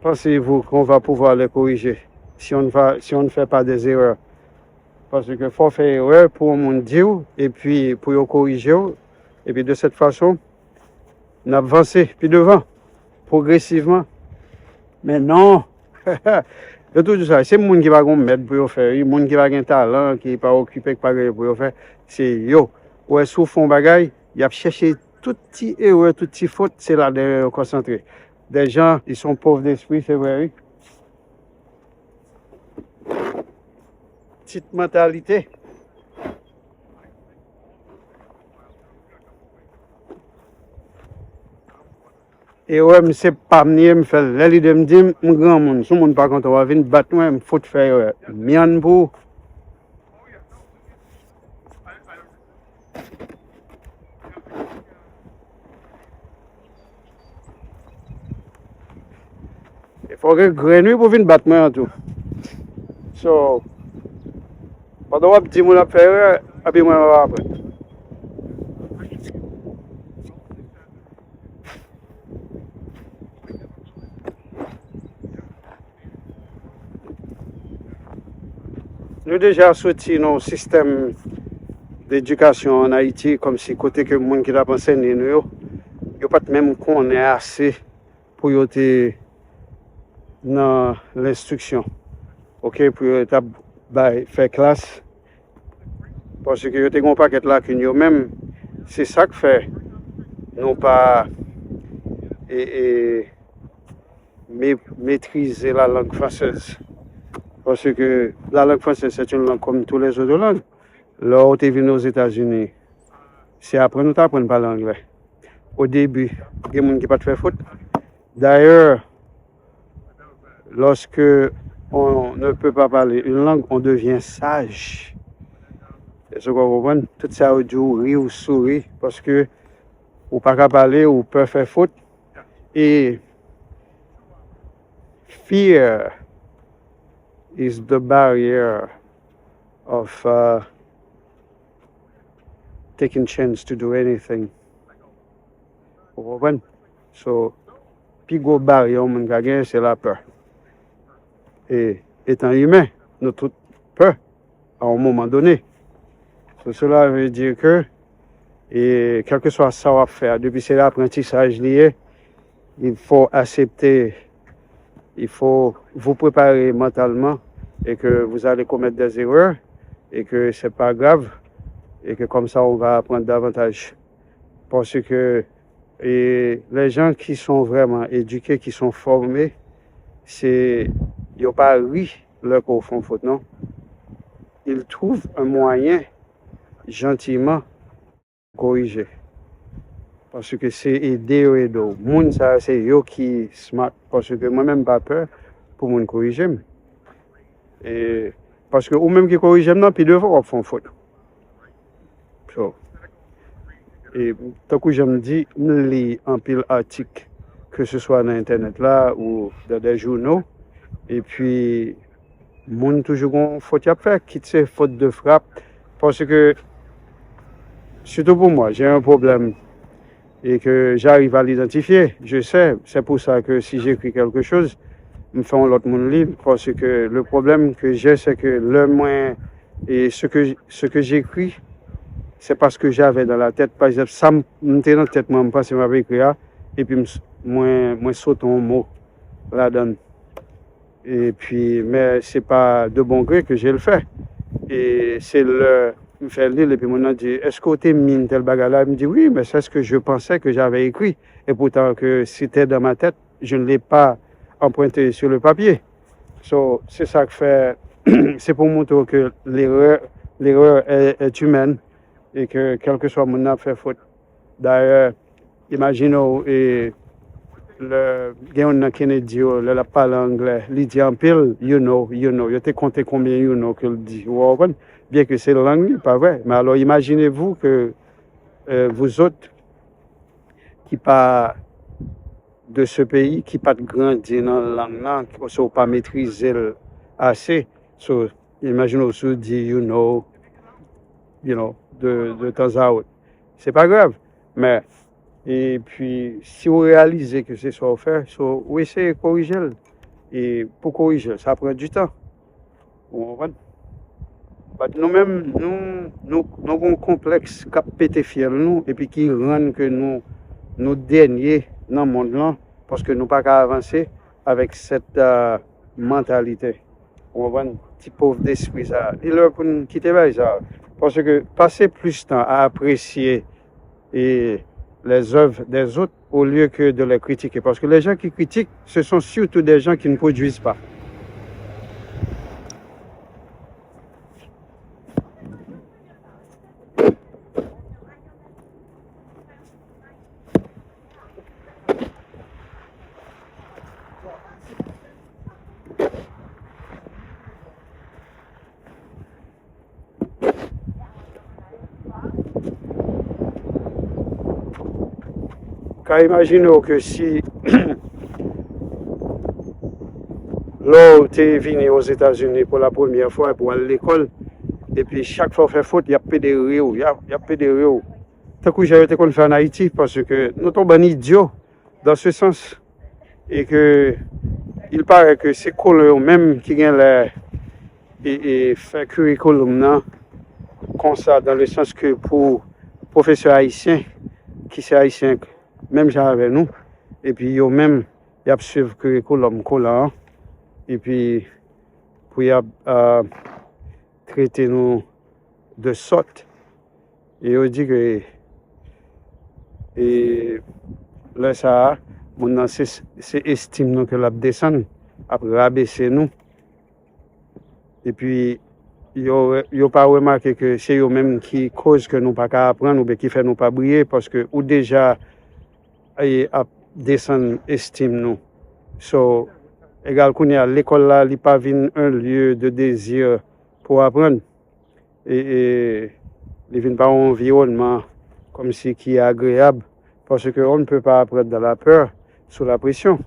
pensez-vous qu'on va pouvoir les corriger si on ne va, si on ne fait pas des erreurs? Paske fò w fè erè pou yon moun di w, epi pou yo korije w, epi de cette façon, n ap vanse pi devan, pwogresivman. Men non! Yo toujou di sa, se moun ki pa gen mèt pou yo fè, wi, moun ki pa gen talan, ki pa okipe, ki pa gen pou yo fè, se yo. Ou wè, si w fè yon bagay, y ap chèche tout ti erè, tout ti fot, se ladan yo konsantre. Des gens, ils sont pauvres d'esprit, se vre, wi. Tit mantalite. Erè m se pa m li ye, m fè l lè lide m di m, m granmoun. Si yon moun pa kontan w a vin bat mwen, m fout fè erè. Myann pou ou. E fò w gen grenn wi pou w vin bat mwen an tou. So, pandan w ap di moun ap fè erè, epi mwen m ap aprann. Nou deja soti nan yon sistèm dedikasyon ann Ayiti, kòmsi kote ke moun ki t ap anseye nou yo, yo pa t menm konnen ase pou yo te nan lenstriksyon, oke, pou yo t ap bay, fè klas, paske yo te gen yon pakèt lakin yo menm. Se sa k fè nou pa, e, e, me-, metrize la langue française. Paske la langue française, c'est une langue comme toutes les autres langues. Lè w te vin Ozetazini, se aprann ou t aprann pale anglè. O debi, gen moun ki pa t fè fot. Dayè, lorsque on ne peut pas parler une langue, on devient sage. Èske w konprann? Tout sa yo di w, ri, w souri, paske ou pa ka pale, ou pè fè fot. E fear is the barrier of, uh, taking chance to do anything. Ou konprann? So, pi gwo baryè yon moun ka genyen, se lapè. E, etan imen, nou tout pè à un moment donné. So, cela veut dire que, e, kèlkeswa sa w ap fè a, depi se aprantisaj li ye, il faut accepter, il faut vous préparer mentalement et que vous allez commettre des erreurs et que c'est pas grave et que comme ça on va apprendre davantage. Parce que, et les gens qui sont vraiment éduqués, qui sont formés, c'est, yo pa ri lè ke w fè yon fot, non. Ils trouvent un moyen, gentiment, korije. Paske se ede yo ede w. Moun sa yo, se yo ki smart. Paske mwen menm, m pa pè pou moun korije m. E, paske ou menm ki korije m nan, pi devan w ap fè yon fot. So, e, tankou jan m di, m li anpil atik, ke se swa nan entènèt la ou dans des journaux. Epi, moun toujou gon fot y ap fè, kit se fot de frap, paske, surtout pour moi, j'ai un problème et que j'arrive à l'identifier, je sais, c'est pour ça que si j'écris quelque chose, m fè yon lòt moun li, paske le problème que j'ai, c'est que lè mwen, et ce que, ce que j'écris, c'est pas ce que j'avais dans la tête. Pa egzanp, sa m, m te nan tèt mwen, m panse m ap ekri a, epi m s-, mwen, mwen sote yon mo ladan l. Epi, mais c'est pas de bon gré que je le fais. E se lè m fè li, epi moun nan di, est-ce que w te min tèl bagay la? M di, oui, mais c'est ce que je pensais que j'avais écrit. Et pourtant que c'était dans ma tête, je ne l'ai pas emprunté sur le papier. So, se sa k fè, se pou montre w ke l'erreur, l'erreur est, est humaine, e ke kèlkeswa moun nan ap fè fot. Dayè, imajine w, e, lè gen youn nan Kennedy yo, lè l ap pale anglè, li di anpil, you know, you know. Yo te konte konbyen you know ke l di. Ou konprann? Byen ke se lang li, pa vre? Men alò, imaginez-vous que, euh, vous autres ki pa de ce pays, ki pa t grandi nan lang nan, so w pa metrize l ase. So, imajine w si w di you know, you know, de, de temps à autre. Se pa grav. Men, epi, si w reyalize ke se sa w fè, so, w eseye korije l. E pou korije l, sa pran du tan. Ou konprann? But nou menm, nou, nou, nou gon konplèks k ap pete fyèl nou, epi ki rann ke nou, nou dènye nan mond lan, paske nou pa ka avanse avèk sèt, euh, mantalite. Ou konprann? Ti pov despri sa. Li lè pou n kite bagay sa. Paske pase plis tan a apresye, e, les œuvres des autres au lieu que de les critiquer. Parce que les gens qui critiquent, ce sont surtout des gens qui ne produisent pas. Ou ka imajine w ke si lè w te vini Ozetazini pou la premyè fwa epi w al lekòl, epi chak fwa w fè fot, y ap pede ri w, y ap, y ap pede ri w. Tankou jan yo te konn fè ann Ayiti, paske nou t on bann idyo, dans ce sens, e ke il paraît que se kolon yo menm ki gen lè e, e fè curriculum nan konsa, dans le sens que pou pwofesè ayisyen, ki se ayisyen menm jan avè nou, epi yo menm, y ap swiv curriculum kolon an, epi pou y ap, euh, trete nou de sòt. E yo di ke, e, lè sa a, moun nan se, se estim nou ke l ap desann, ap rabese nou. Epi, yo, yo pa remake ke se yo menm ki koz ke nou pa ka aprann oubyen ki fè nou pa briye, paske ou deja, e, ap desann estim nou. So, egal kounye a, lekòl la, li pa vin un lieu de désir pou aprann. E, e li vin pa yon anviwònman kòmsi ki agreyab, paske on ne peut pas apprendre dans la peur, sous la pression.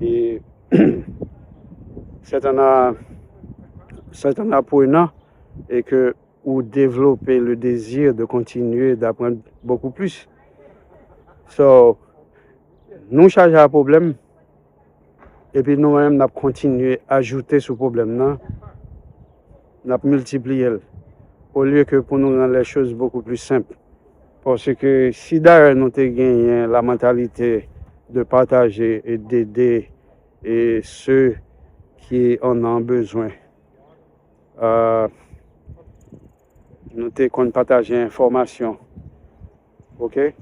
Et c'est un, c'est un apprenant et que ou développer le désir de continuer d'apprendre beaucoup plus. So, nou chaje a pwoblèm, epi nou menm n ap kontinye ajoute sou pwoblèm nan, n ap miltipliye l, olye ke pou nou rendre les choses beaucoup plus simples. Paske si dayè nou te genyen la mentalité de partager et d'aider et ceux qui en ont besoin, euh, nou te konn pataje enfòmasyon. Oke?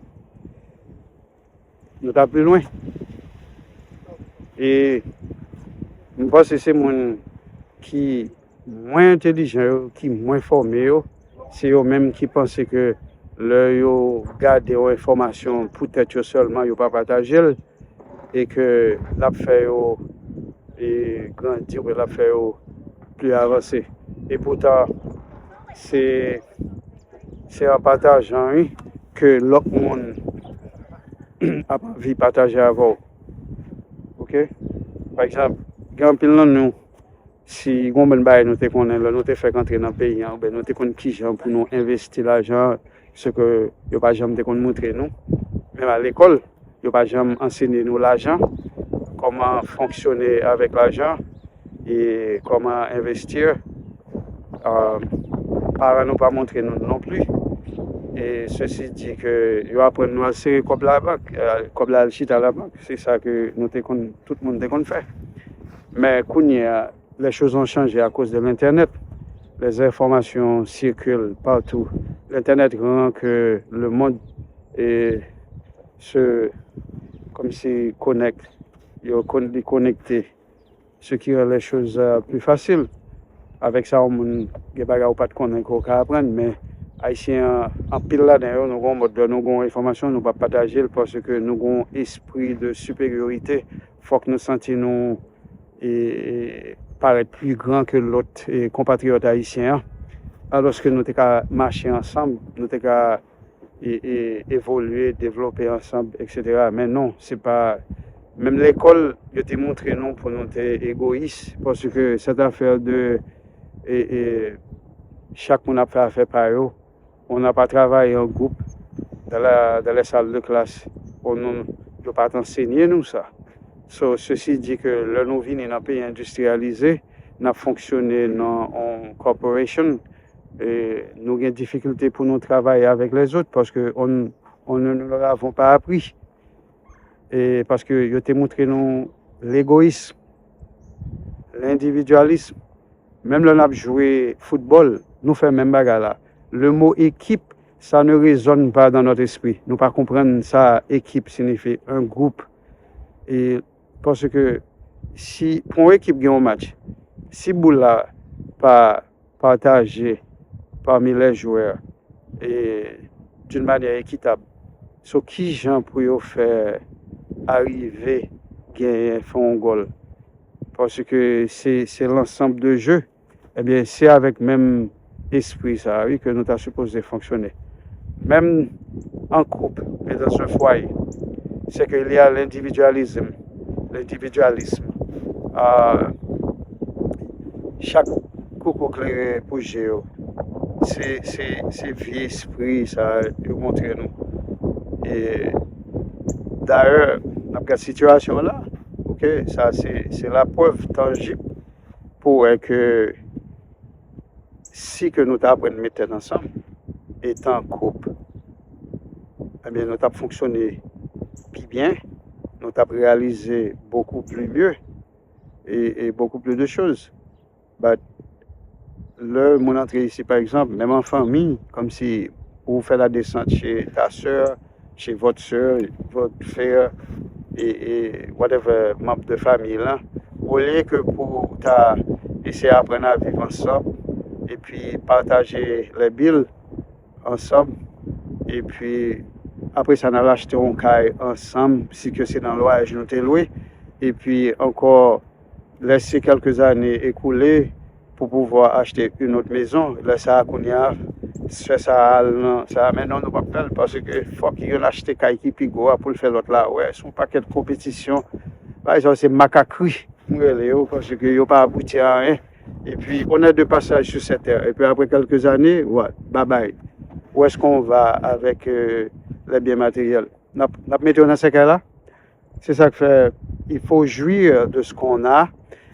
Nou ta pi lwen. E m panse se moun ki mwen entelijan yo, ki mwen fòme yo, se yo menm ki panse ke lè yo gade yon enfòmasyon pou tèt yo sèlman, yo pa pataje l, e ke l ap fè yo e grandi, oubyen l ap fè yo pli avanse. E poutan, se, se an patajan, wi, ke lòt moun ap anvi pataje avè w. Oke? Pa egzanp, gen anpil nan nou, si gen yon bann bagay nou te konnen lè nou te fèk antre nan peyi a, oubyen nou te konn kijan pou nou envesti lajan, se ke yo pa janm te konn montre nou. Menm a lekòl, yo pa janm ansenye nou lajan, kòman fonksyone avèk lajan, e kòman envesti. Euh, paran nou pa montre nou non pli. E sesi di ke yo aprann nou al sere kòb labank, euh, kòb la al chita labank. Se sa ke nou te konn, tout moun te konn fè. Men kounye a, les choses ont changé à cause de l'Internet. Les informations circulent partout. L'Internet rend que le monde est, se, comme si connecte, yo kon-, li konekte, ce qui rend les choses euh, plus faciles. Avèk sa, yon moun gen bagay ou pa t konnen ke w ka aprann, men Ayisyen an, anpil ladan yo, nou gon mòd, lè nou gon enfòmasyon, nou pa pataje l paske nou gon espri de siperyorite. Fòk nou santi nou e, e, parèt pli gran ke lòt e, konpatriyòt ayisyen an. Alòske nou te ka mache ansanm, nou te ka e, e, evolye, devlope ansanm, etsetera. Men non, se pa. Menm lekòl, yo te montre nou pou nou te egoyis, paske cette affaire de e, e, chak moun ap fè afè pa yo, on n'a pas travaillé en groupe dans la, dans les salles de classe. On, nou, yo pa t ansenye nou sa. So, sesi di ke lè nou vini nan peyi endistriyalize, n ap fonksyone nan yon corporation, e nou gen difikilte pou nou travay avèk lèzòt, paske on, on, nous ne leur avons pas appris. E paske yo te montre nou legoyism, lendividyalis. Menm lè n ap jwe foutbòl, nou fè menm bagay la. Le mot équipe, ça ne résonne pas dans notre esprit. Nou pa konprann sa équipe signifie, un groupe. E paske si pou yon ekip gen yon match, si boul la pa pataje parmi les joueurs e d'une manière équitable, so ki jan pou yo fè arive genyen fè yon gòl? Paske se, se l'ensemble de jeu. Ebyen, se avèk menm espri sa a, wi, ke nou ta sipoze fonksyone. Menm an koup, e dans un foyer, c'est qu'il y a l'individualisme, l'individualisme. Ah, chak koukou klere pou je yo. Se, se, se vye espri sa yo montre nou. E dayè, n ap gad sitiyasyon la, oke, sa se, se laprèv tanjib pou wè ke si ke nou ta aprann met tèt ansanm, etan koup, ebyen, nou t ap fonksyone pi byen, nou t ap reyalize beaucoup plus mieux et, et beaucoup plus de choses. But, lè moun antre isi, pa egzanp, menm an fanmi, kòmsi ou fè la descente chez ta sœur, chez votre sœur, votre frère, et, et whatever, manm de fanmi lan, olye ke pou ta eseye aprann a viv ansanm, epi pataje les bills ansanm, epi apre sa, n al achte yon kay ansanm, si ke se nan lwayaj nou te lwe, epi ankò, laisser quelques années écouler pour pouvoir acheter une autre maison. Lè sa a, kounye a, sè sa a al nan sa a, men non, nou p ap fè l, paske fòk youn achte kay ki pi gwo a pou l fè lòt la wè. Se yon pakèt konpetisyon. Bagay sa yo se makakri, m rele yo, paske yo pa abouti a anyen. Epi, on est de passage sur cette terre. Epi, après quelques années, ouais, bye bye. Où est-ce qu'on va avec euh, les biens matériels? N ap, n ap mete yo nan sèkèy la? Se sa k fè, il faut jouir de ce qu'on a,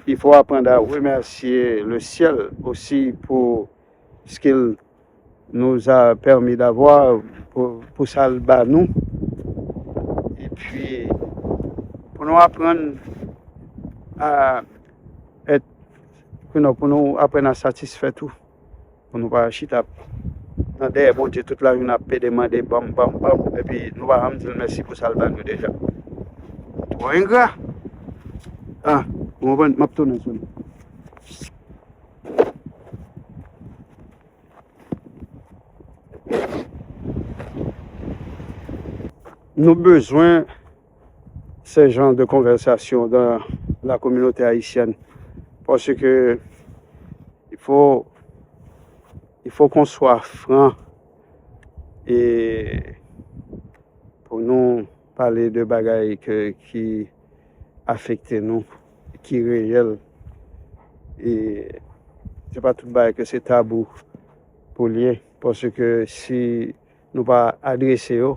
il faut apprendre à remercier le ciel aussi pour ce qu'il nous a permis d'avoir, pou, pou sa l ba nou. Epi, pou nou aprann a èt, pou nou, pou nou aprann a satisfè tou. Pou nou pa chita nan dèyè Bondye tout lajounen ap pede mande banm, banm, banm, epi nou pa janm di l mèsi pou sa l ba nou deja. Twò engra! Ah, ou konprann? M ap tounen sou li. Nou bezwen ce genre de conversation dans la communauté haïtienne. Parce que il faut, il faut qu'on soit franc et pou nou pale de bagay ke, ki afekte nou, ki reyèl. E se pa tout bagay ke se tabou pou l ye, paske si nou pa adrese yo,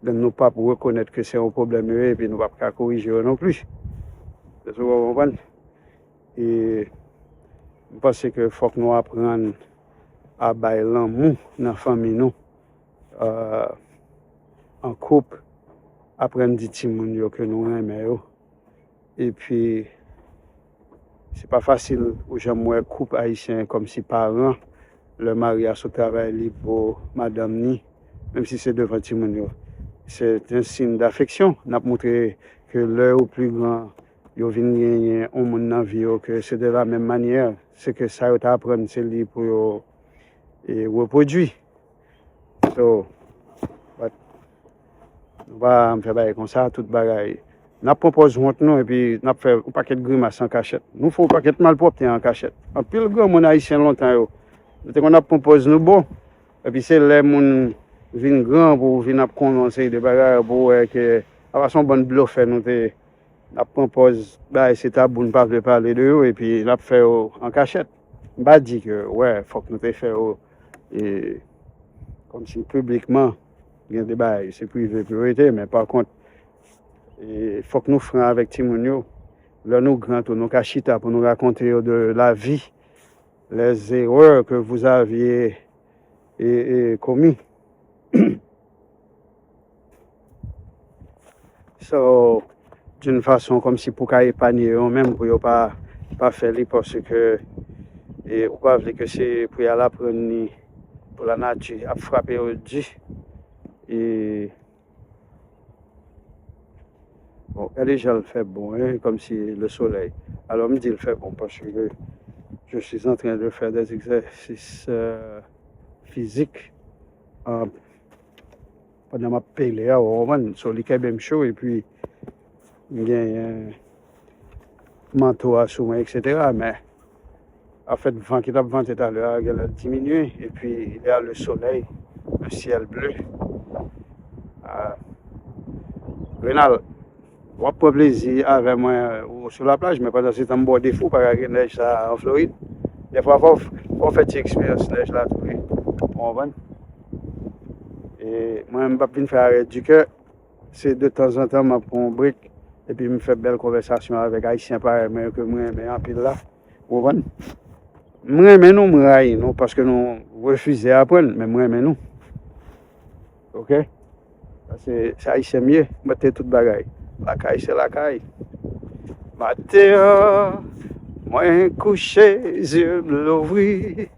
then nou p ap rekonèt ke se yon pwoblèm yo ye, epi nou p ap ka korije yo non plis. Èske w konprann? E m panse ke fòk nou aprann a bay lanmou nan fanmi nou, euh, an koup, aprann di timoun yo ke nou renmen yo. Epi, se pa fasil ou janm wè koup ayisyen kòmsi paran, lè mari a sot travay, li bo madanm ni, menm si se devan timoun yo. Se un signe d'affection. N ap montre ke lè yo pli gran, yo vin genyen yon moun nan vi yo ke se de la menm manyè, se ke sa yo ta aprann, se li pou yo, e, repwodui. So, but, nou pa m fè bagay konsa, tout bagay. N ap pran pòz wont nou, epi n ap fè yon pakèt grimas an kachèt. Nou fè yon pakèt malpwòpte an kachèt. Anpil granmoun ayisyen lontan yo, nou te konn ap pran pòz nou bon. Epi se lè moun vin gran pou w vin ap konnen yon seri de bagay, pou w wè ke apa se yon bann blofè nou te, n ap pran pòz bagay se tabou, n pa vle pale de yo, epi n ap fè yo an kachèt. M pa di ke, wè, fòk nou te fè yo, e, kòmsi piblikman, gen de bagay, se prive pou yo rete, men pa kont, e, fòk nou fran avèk timoun yo. Lè nou gran tou, nou ka chita pou nou rakonte yo de la vie, les erreurs que vous aviez, e, e, commis. So, d'une façon kòmsi pou ka epanye yo menm, pou yo pa, pa fè li, paske, e, ou pa vle ke se pou y al aprann li pou lanati ap frape yo di. E, bon, gade jan l fè bon, hein, comme si le soleil. Alors, m di l fè bon, paske je suis en train de faire des exercices, euh, physiques, euh, pandan m ap pele a, ou konprann? So, li kenbe m cho, epi m genyen manto a sou mwen, et cetera. Men, anfèt, van ki t ap vante talè a, genlè l diminye, epi il y a le soleil, un ciel bleu. Ah, Renal, w ap pran plezi avè mwen, ou sou la plaj, men pandan se tan m ba w defi, w pa ka gen nèj sa a an Florid. Dèfwa, fò, fò w fè ti eksperyans nèj la tou, wi. Ou konprann? E mwen, m p ap vin fè arrêt du cœur. Se de tanzantan, m ap pran yon break. Epi m fè bèl konvèsasyon avèk Ayisyen parèy mwen yo ke m renmen anpil la. Ou konprann? M renmen nou, m rayi nou, paske nou refize aprann, men m renmen nou. Oke? Sa se, se Ayisyen m ye, m mete tout bagay. Lakay se lakay. Maten an, mwen kouche, zye m louvri.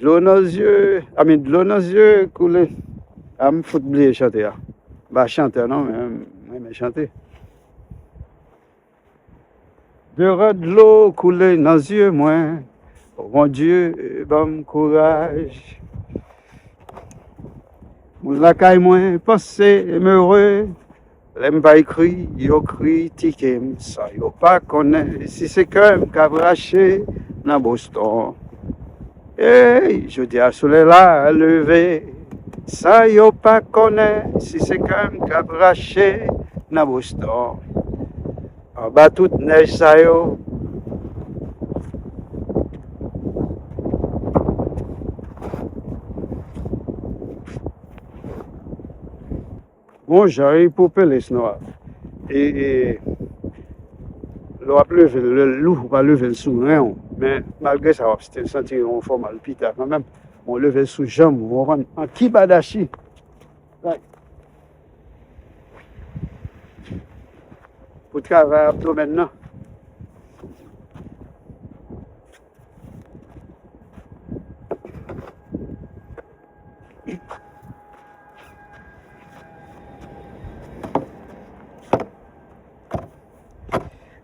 Dlo nan zye, I mean, dlo nan zye koule. A, m fout bliye chante a. M pa chantè non, men m renmen chante. De rad dlo koule nan zye mwen. Bondye, ban m kouraj. Moun lakay mwen panse m ere. Lè m pa ekri, yo kritike m san yo pa konnen si se kè m k ap rache nan Boston. Ey, jodi a solèy la leve, san yo pa konnen si se kè m k ap rache nan Boston. Anba tout nèj sa yo. Gon jan wi pou pele snow a. E, e, lè w ap leve l, lè l lou, ou pa leve l sou ren w. Men, malgre sa, w ap still santi yon fò mal pita kanmenm. Bon, leve l sou janm ou, ou konprann? An kibadashi. Like, pou travay abdomèn nan.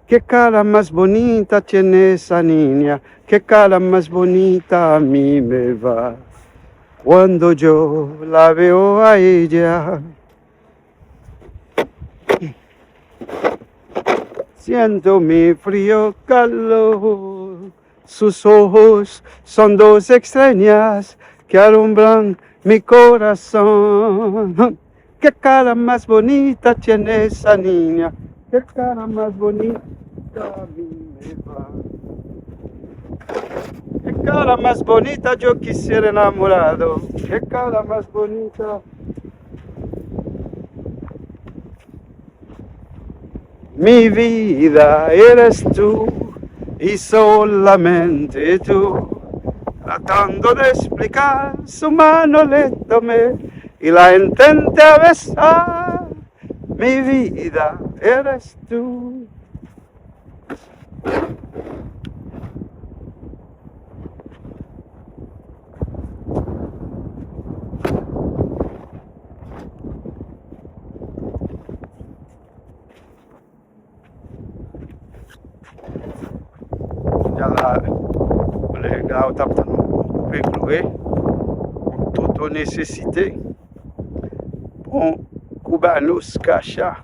Qué cara más bonita tiene esa niña, qué cara más bonita a mí me va. Cuando yo la veo a ella, siento mi frío calor. Sus ojos son dos estrellas que alumbran mi corazón. Qué cara más bonita tiene esa niña. Qué cara más bonita a mí me va. Qué cara más bonita yo quisiera enamorado. Qué cara más bonita. Mi vida eres tú y solamente tú. Tratando de explicar, su mano le tomé y la intenté besar. Mi vida eres tú. Kounye a la, lè la ou t ap tann yon bon koupe kloure, yon toto nesesite, bon Cubanos Cacha.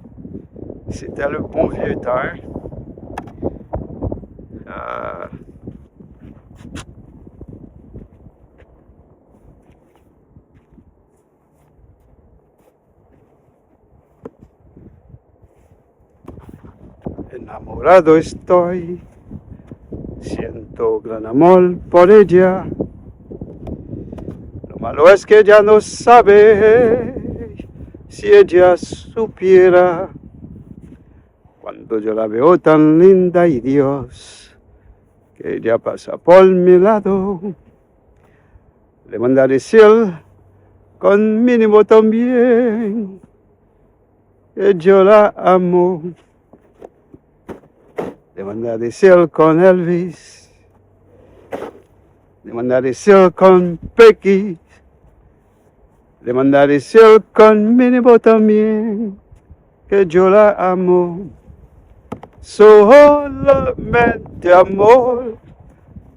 C'était le bon vieux temps, hein. Euh, Enamorado estoy, siento gran amor por ella. Lo malo es que ella no sabe, si ella supiera cuando yo la veo tan linda y Dios, que ella pasa por mi lado. Le manda decir con mínimo también que yo la amo. Le manda decir con Elvis. Le manda decir con Pequi. Le manda decir con mínimo también que yo la amo. Solamente amor,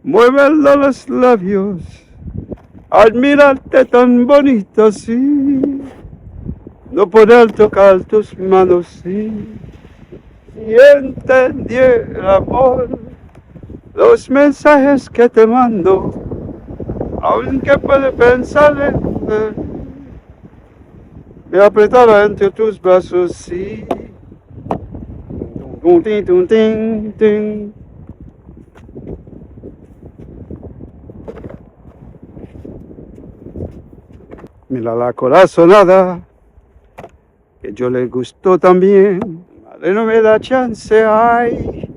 muévelo los labios, admirarte tan bonito, sí, no poder tocar tus manos, sí. Si entendiera amor, los mensajes que te mando, aunque puede pensar en él, me apretará entre tus brazos, sí. Tum, tum, tin, tum, tin, tin. Mira la corazonada, que yo le gustó también. Madre, no me da chance, ay,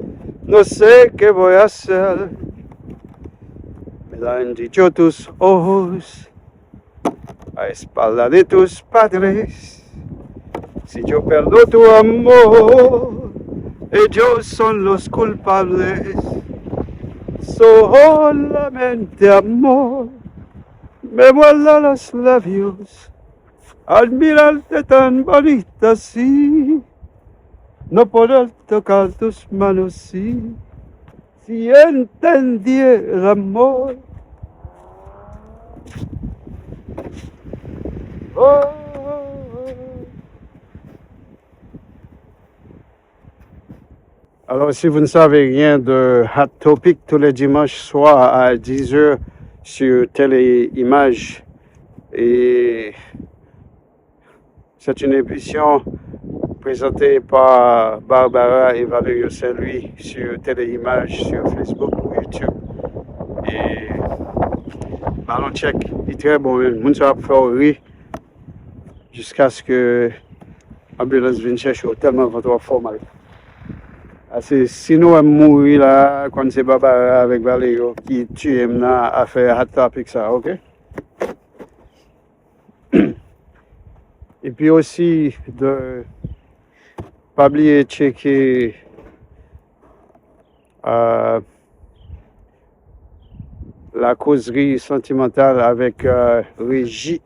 no sé qué voy a hacer. Me la han dicho tus ojos, a espalda de tus padres. Si yo pierdo tu amor, ellos son los culpables. Solamente amor, me muerde los labios. Admirarte tan bonita, sí. No poder tocar tus manos, sí. Si entendiera amor. Oh. Alors, si vous ne savez rien de Hot Topic, tous les dimanches soirs à dix heures sur Téléimage, et c'est une émission présentée par Barbara et Valerio Saint-Louis sur Téléimage, sur Facebook ou YouTube. E Ballon Check, li trè bon menm. Moun sa ap fè w ri jiskaske anbilans vin chèche w tèlman vant w ap fè w mal. Ase, si nou wè m mouri la, konn se Barbara avèk Valerio ki tiye m nan afè Hot Topic sa, oke? Epi osi, de, pa bliye tcheke, euh, La Causerie Sentimentale avec, euh, Régie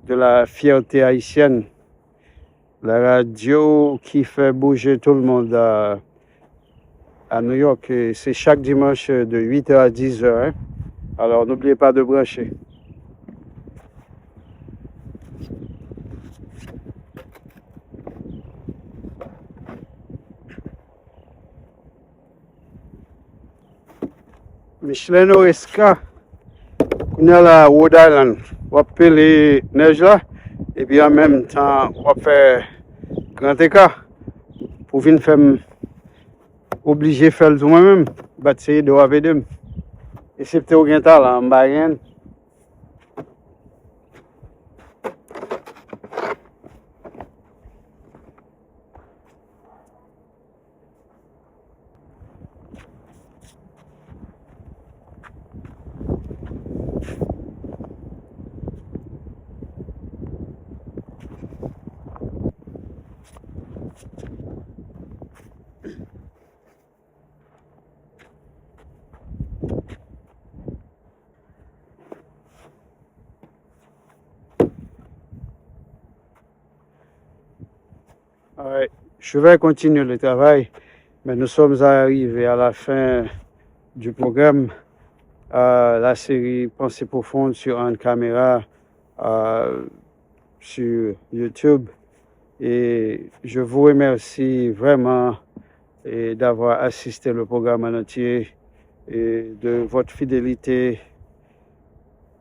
de la Fierté Haïtienne. La radio qui fait bouger tout le monde à, à New York. Et c'est chaque dimanche de huit heures à dix heures, hein. Alors, n'oubliez pas de brancher. Michelin Oreska. Kounye a la, Rhode Island. W ap pele nèj la, epi an menm tan, w ap fè gran eka pou vin fè m oblije fè l tou mwen menm. Bat se ede w ap ede m. Eksepte w gen talan, m pa gen. Alright. Je vais continuer le travail, mais nous sommes arrivés à la fin du programme, euh, la série Pensée profonde sur Anne Camera, euh, sur YouTube. Et je vous remercie vraiment, et d'avoir assisté le programme en entier et de votre fidélité.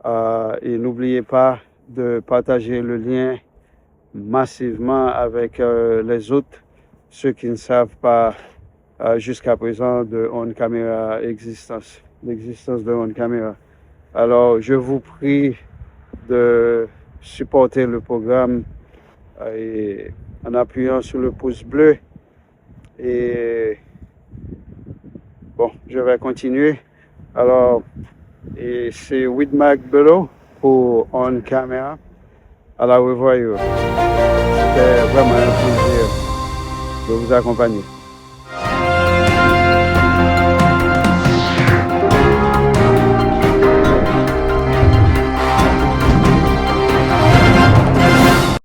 Euh, et n'oubliez pas de partager le lien massivement avec, euh, les autres, ceux qui ne savent pas, euh, jusqu'à présent de On Camera existence, l'existence de On Camera. Alors, je vous prie de supporter le programme, euh, et en appuyant sur le pouce bleu. Et bon, je vais continuer. Alors, et c'est Widmark Bello pour On Camera. À la revoir, yo. C'était vraiment un plaisir de vous accompagner.